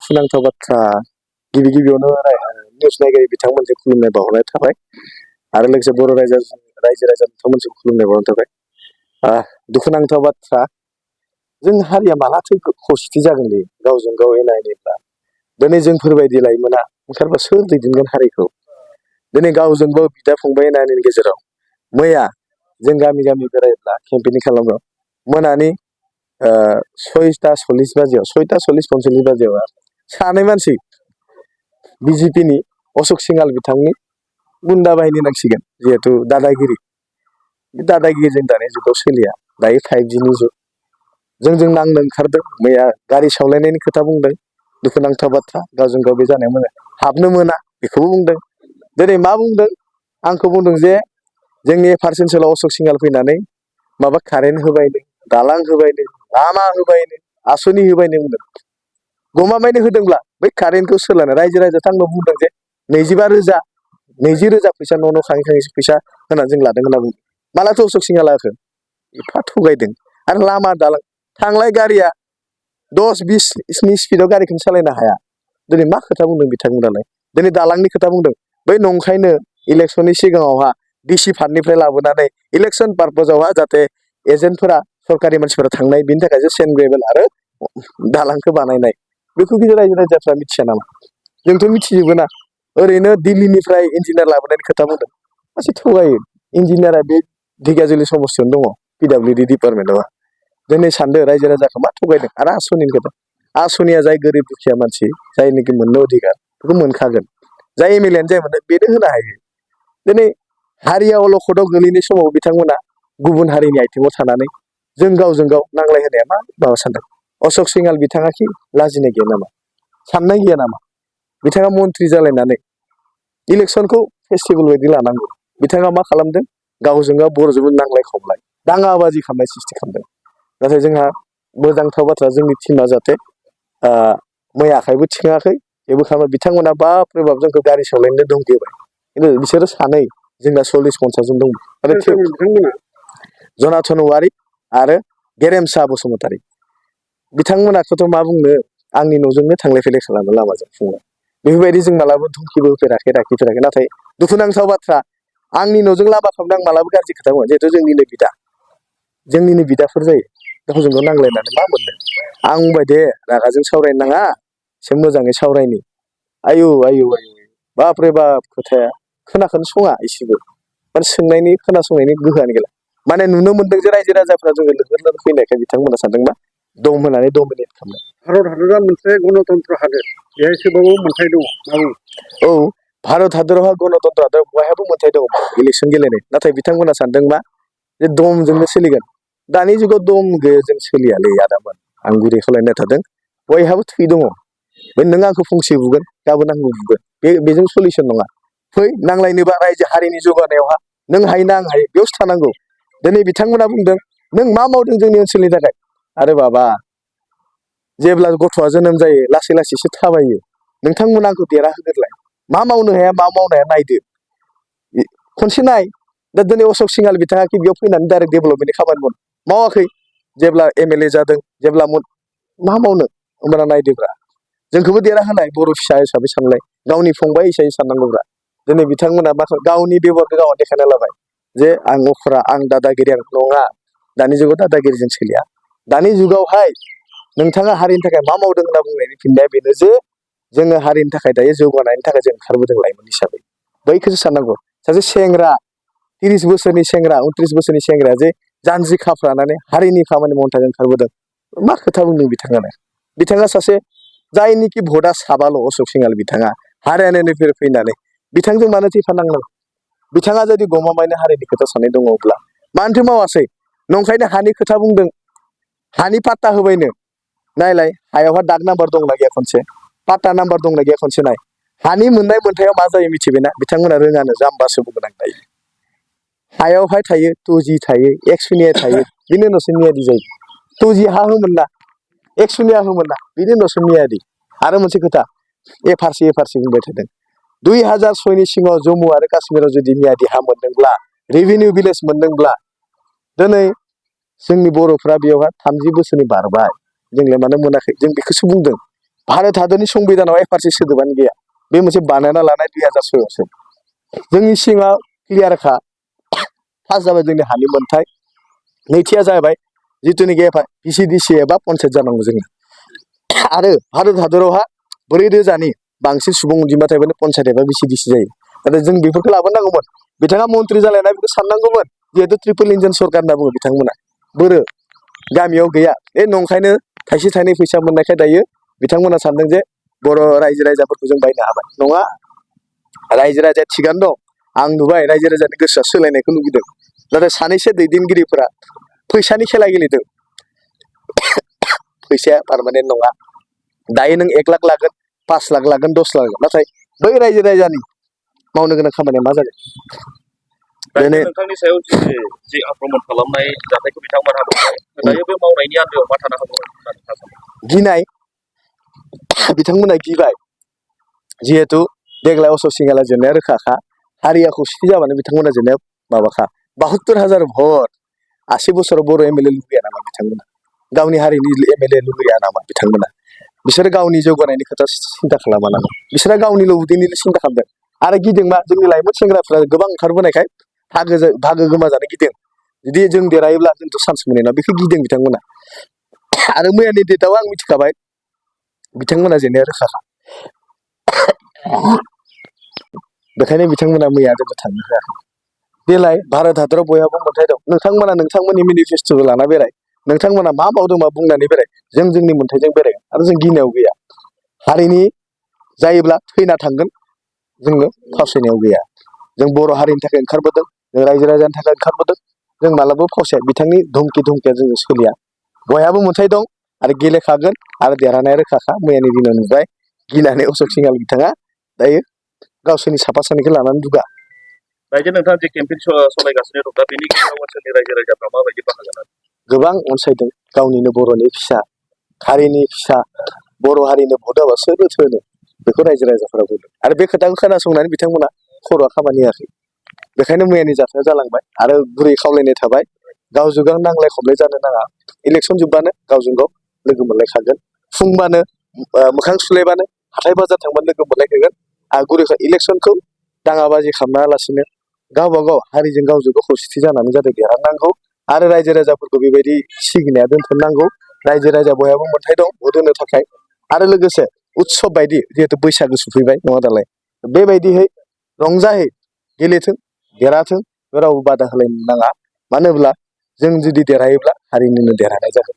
दुखुनांथाव बाथ्रा गिबि गिबियावनो निउस नायगिरि बिथांमोनजों खुलुमनाय बावहरनाय थाबाय आरो लोगोसे बर' रायजो राजा बिथांमोनजों खुलुमनाय बावहरनाय थाबाय। दुखुनांथाव बाथ्रा जों हारिया मालाथो खौसेथि जागोनलै गावजों गाव एना एनिब्ला दिनै जोंफोरबायदि लाइमोना ओंखारबा सोर दैदेनगोन हारिखौ दिनै गावजों गाव बिदा फंबाय एना एनिनि गेजेराव मैया जों गामि गामि बेरायब्ला केम्पेनिं खालामो मोनानि 6:40 बाजियाव 6:40-45 बाजियाव सानै मानसि बिजेपिनि अशोक सिंहाल बिथांनि गुन्दा बाहिनी नांसिगोन जिहेथु दादागिरि बे दादागिरिजों दानि जुगाव सोलिया दायो 5Gनि जुग जोंजों नांनो ओंखारदों मैया गारि सावलायनायनि खोथा बुंदों दुखुनांथाव बाथ्रा गावजों गाव बे जानाया मोजां हाबनो मोना बेखौबो बुंदों दिनै मा बुंदों आंखौ बुंदों जे जोंनि फारसे ओनसोलाव अशोक सिंहाल फैनानै माबा कारेन्ट होबायनो दालां होबायनो लामा होबायनो आसनि होबायनो बुंदों गमामायनो होदोंब्ला बै कारेन्टखौ सोलानो रायजो राजा थांनो बुंदों जे 20,000 फैसा न' खाङै खाङै फैसा होनानै जों लादों होनना बुंदों मालाथो अशोक सिंहाला होखो एफा थगायदों आरो लामा दालां थांलाय गारिया 10-20 स्पिडआव गारिखौनो सालायनो हाया दिनै मा खोथा बुंदों बिथांमोनालाय दिनै दालांनि खोथा बुंदों बै नंखायनो इलेक्सननि सिगाङावहा डिसि फान्डनिफ्राय लाबोनानै इलेक्सन पार्पसावहा जाहाथे एजेन्टफोरा सरकारि मानसिफोरा थांनाय बिनि थाखायसो सेन ग्रेभेल आरो दालांखौ बानायनाय बेखौ रायजो राजाफ्रा मिथिया नामा जोंथ' मिथिजोबो ना ओरैनो दिल्लीनिफ्राय इन्जिनियार लाबोनायनि खोथा बुंदों मासे थगायो इन्जिनियारा बे ढेकियाजुलि समस्थियावनो दङ PWD डिपार्टमेन्टआव दिनै सानदो रायजो राजाखौ मा थगायदों आरो आसनिनि खोथा आसनिया जाय गोरिब दुखिया मानसि जायनिखि मोननो अधिकार बेखौ मोनखागोन जाय एमएलएआनो जाय मोनो बेनो होनो हायो दिनै हारिया अलखदाव गोलैनाय समाव बिथांमोना गुबुन हारिनि आथिङाव थानानै जों गावजों गाव नांलाय होनाया माबा सानदों अशोक सिंहाल बिथाङा कि लाजिनाय गैया नामा साननाय गैया नामा बिथाङा मन्थ्रि जालायनानै इलेक्सनखौ फेस्टिभेल बायदि लानांगौ बिथाङा मा खालामदों गावजों गाव बर'जोंबो नांलाय खमलाय दाङाबाजि खालामनाय सृष्टि खालामदों नाथाय जोंहा मोजांथाव बाथ्रा जोंनि टिमा जाहाथे मैया आखाइबो थिखाङाखै जेबो खालामा बिथांमोना बाप रे बाप जोंखौ गारि सालायनो दंगेबाय खिन्थु बिसोरो सानै जोंना 40-50 जन दं आरो जनाथन औवारी आरो गेरेमसा बसुमतारी बिथांमोनाखौथ' मा बुंनो आंनि न'जोंनो थांलाय फैलाय खालामो लामाजों फुङाव बेफोरबायदि जों मालाबा धुमखिबो होफेराखै लाखिफेराखै नाथाय दुखुनांथाव बाथ्रा आंनि न'जों लामा खालामदों आं मालाबा गाज्रि खोथा बुङा जिहेथु जोंनिनो बिदाफोर जायो गावजों गाव नांलायनानै मा मोनदों आं बुंबाय दे रागाजों सावरायनो नाङा एसे मोजाङै सावरायनि आयु बाप रे बाप खोथाया खोनाखौनो सङा एसेबो माने सोंनायनि खोनासंनायनि गोहोआनो गैला माने नुनो मोनदों जे रायजो राजाफ्रा जोङो लोगो लोगो फैनायखाय बिथांमोना सानदोंबा दम होनानै डमिनेट खालामनाय भारत हादरा मोनसे गणतन्त्र हादोर बेहाय एसेबाबो मोन्थाय दङ औ भारत हादरावहा गणतन्त्र हादर बयहाबो मोन्थाय दङ इलेक्सन गेलेनाय नाथाय बिथांमोना सानदों मा जे दमजोंनो सोलिगोन दानि जुगाव दम जों सोलियालै आदामोन आं गुरै खालायनाय थादों बयहाबो थै दङ नों आंखौ फंसे बुगोन गाबोन आंबो बुगोन बेजों सलिउसन नङा फै नांलायनोबा रायजो हारिनि जौगानायावहा नों हायोना आं हायो बेयावसो थानांगौ दिनै बिथांमोना बुंदों नों मा मावदों जोंनि ओनसोलनि थाखाय आरो बाबा जेब्ला गथ'आ जोनोम जायो लासै लासैसो थाबायो नोंथांमोना आंखौ देरा होग्रोलाय मा मावनो हाया मा मावनो हाया नायदो खनसे नाय दा दिनै अशोक सिंहाल बिथाङा कि बेयाव फैनानै डाइरेक्ट डेभेलपमेन्टनि खामानि मावाखै जेब्ला एमएलए जादों जेब्ला मा मावनो होमबाना नायदोब्रा जोंखौबो देरा होनाय बर' फिसा हिसाबै सानलाय गावनि फंबाय हिसाबै साननांगौब्रा दिनै बिथांमोना मा गावनि बेबहारखौ गावहा देखायना लाबाय जे आं अख्रा आं दादागिरि आं नङा दानि जुगाव दादागिरिजों सोलिया दानि जुगावहाय नोंथाङा हारिनि थाखाय मा मावदों होनना बुंनायनि फिननाया बेनो जे जोङो हारिनि थाखाय दायो जौगानायनि थाखाय जों ओंखारबोदों लाइमोन हिसाबै बैखौसो साननांगौ सासे सेंग्रा 30 बोसोरनि सेंग्रा 29 बोसोरनि सेंग्राया जे जानजि खाफ्रानानै हारिनि खामानि मावनो थाखाय ओंखारबोदों मा खोथा बुंदों बिथाङा सासे जायनिखि भटआ साबाल' अशोक सिंहाल बिथाङा हारियानानिफ्राय फैनानै बिथांजों मानो थैफानांगौ बिथाङा जुदि गमामायैनो हारिनि खोथा साननाय दङब्ला मानोथो मावासै नंखायनो हानि खोथा बुंदों हानि पाट्टा होबायनो नायलाय हायावहा दाग नाम्बार दंना गैया खनसे पाट्टा नाम्बार दंना गैया खनसे नाय हानि मोननाय मोन्थायाव मा जायो मिथिबायना बिथांमोना रोङानो जाम्बासो बुंगोन आं दायो हायावहाय थायो 2G थायो एक्सुनिया थायो बिनि उनावसो मियादि जायो 2G हा होमोन ना एक्सुनिया होमोन ना बिनि उनावसो मियादि आरो मोनसे खोथा एफारसि बुंबाय थादों 2006नि सिङाव जम्मु आरो काश्मीराव जुदि मियादि हा मोनदोंब्ला रेभिनिउ भिलेज मोनदोंब्ला दिनै जोंनि बर'फ्रा बेयावहाय 30 बोसोरनि बारबाय जोंलाय मानो मोनाखै जों बेखौसो बुंदों भारत हादरनि संबिधानाव FRC सोदोबानो गैया बे मोनसे बानायना लानाय 2006आवसो जोंनि सिङाव क्लियारखा फार्स्ट जाबाय जोंनि हानि मोनथाय नैथिया जाबाय जिथुनिखि VCDC एबा पन्सायत जानांगौ जोङो आरो भारत हादरावहा 4,000नि बांसिन सुबुं अनजिमा थायोबानो पन्सायत एबा VCDC जायो नाथाय जों बेफोरखौ लाबोनांगौमोन बिथाङा मन्त्रि जालायना बेखौ साननांगौमोन जिहेतु ट्रिपल इन्जिन सरकार होनना बुङो बिथांमोना बोरो गामियाव गैया नंखायनो थाइसे थाइनै फैसा मोननायखाय दायो बिथांमोना सानदों जे बर' रायजो राजाफोरखौ जों बायनो हाबाय नङा रायजो राजाया थिगानो दं आं नुबाय रायजो राजानि गोसोआ सोलायनायखौ नुगिदों नाथाय सानैसो दैदेनगिरिफोरा फैसानि खेला गेलेदों फैसाया पारमानेन्ट नङा दायो नों 1 लाख लागोन 5 लाख लागोन 10 लाख लागोन नाथाय बै रायजो राजानि मावनो गोनां खामानिया मा जागोन दायो नोंथांनि सायाव जि आक्रमण खालामनाय जाथायखौ बिथांमोनहा बुंबाय दायो बे मावनायनि आन्दोआव मा थानो हागौ होननानै नोंथाङा सानो गिनाय बिथांमोना गिबाय जिहेतु देग्लाय असक सिंहाला जेननाया रोखाखा हारिया खौसेथि जाबानो बिथांमोना जेननाया माबाखा 72,000 भट 80 बोसोराव बर' MLA लुबैया नामा बिथांमोना गावनि हारिनि MLA लुबैया नामा बिथांमोना बिसोरो गावनि जौगानायनि खोथा सिन्था खालामा नामा बिसोरो गावनिल' उदैनिल' सिन्था खालामदों आरो गिदोंमा जोंनि लाइमोन सेंग्राफ्रा गोबां ओंखारबोनायखाय भागो गोमाजानो गिदों जुदि जों देरहायोब्ला जोंथ' चान्स मोननाय नङा बेखौ गिदों बिथांमोना आरो मैयानि डेटआव आं मिथिखाबाय बिथांमोना जेननाया रोखाखा बेखायनो बिथांमोना मैया जोंखौ थांनो होआखै देलाय भारत हादराव बयहाबो मोनथाय दं नोंथांमोना नोंथांमोननि मेनिफेस्ट'खौ लाना बेराय नोंथांमोना मा मावदों मा बुंनानै बेराय जों जोंनि मोनथायजों बेरायगोन आरो जों गिनायाव गैया हारिनि जायोब्ला थैना थांगोन जोङो फावसायनायाव गैया जों बर' हारिनि थाखाय ओंखारबोदों जों रायजो राजानि थाखाय ओंखारबोदों जों मालाबाबो फावसाया बिथांनि धुमखिया जोङो सोलिया बयहाबो मोनथाय दं आरो गेलेखागोन आरो देरहानाया रोखाखा मैयानि दिनाव नुबाय गिनानै असक सिंहाल बिथाङा दायो गावसोरनि साफा सानैखौ लानानै दुगा दायो नोंथाङा जे केम्पेइन सालायगासिनो दं दा बेनि गेजेराव ओनसोलनि रायजो राजाफ्रा माबायदि बाहागो लादों गोबां अनसायदों गावनिनो बर'नि फिसा हारिनि फिसा बर' हारिनो भट होबा सोर होनो बेखौ रायजो राजाफोरा बुंदों आरो बे खोथाखौ खोनासंनानै बिथांमोना खर'आ खामानि होआखै बेखायनो मैयानि जाथाया जालांबाय आरो गुरै खावलायनाय थाबाय गावजों गाव नांलाय खमलाय जानो नाङा इलेक्सन जोबबानो गावजों गाव लोगो मोनलायखागोन फुंबानो मोखां सुलायबानो हाथाय बाजार थांबानो लोगो मोनलायखागोन आरो गुरै इलेक्सनखौ दाङाबाजि खालामालासिनो गावबा गाव हारिजों गावजों गाव खौसेथि जानानै जाहाथे देरहानांगौ आरो रायजो राजाफोरखौ बेबायदि सिगिनाया दोनथ'नांगौ रायजो राजा बयहाबो मोनथाय दं भट होनो थाखाय आरो लोगोसे उत्सब बायदि जिहेतु बैसागो सफैबाय नङा दालाय बेबायदिहै रंजाहै गेलेथों देरहाथों रावबो बादा होलायनो नाङा मानो होनब्ला जों जुदि देरहायोब्ला हारिनिनो देरहानाय जागोन